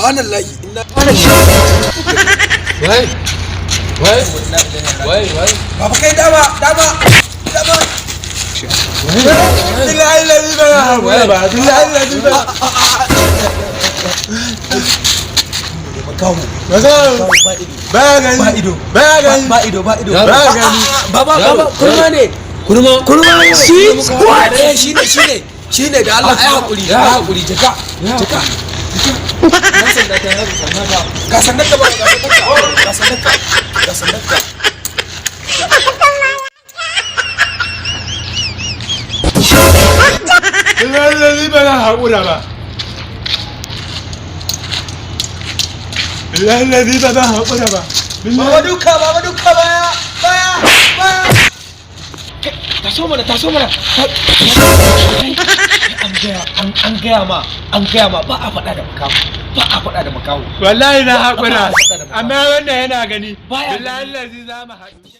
Subhanallahi, inna. Wai wai wai wai. Baba, kai, dama dama dama. Billahi lazi ba na haƙura ba. Billahi lazi ba. Makaho. Ba zan. Ba ido. Ba gani. Ba ido. Ba gani. Ba ido, ba ido. Yaro. Ba gani. Baba. Yaro. Baba, kurma ne. Kurma. Kurma ne shi. Shine, shine, shine. Da Allah ai hakuri, ai hakuri. Jaka, jaka. Na sanda ta yaro, sannan ka. Ga sandan ka ba, ga sandan ka, ga sandan ka, ga sandan ka. Billahi lazi ba na haƙura ba. Billahi lazi ba zan haƙura ba. Baba, duka, baba, duka, baya, baya, baya. Taso mana, taso mana. An gaya, an gaya ma, an gaya ma, ba a faɗa da makaho, ba a faɗa da makaho. Wallahi na haƙura. Amma wannan yana gani. Baya gani. Billahi lazi za mu haɗu.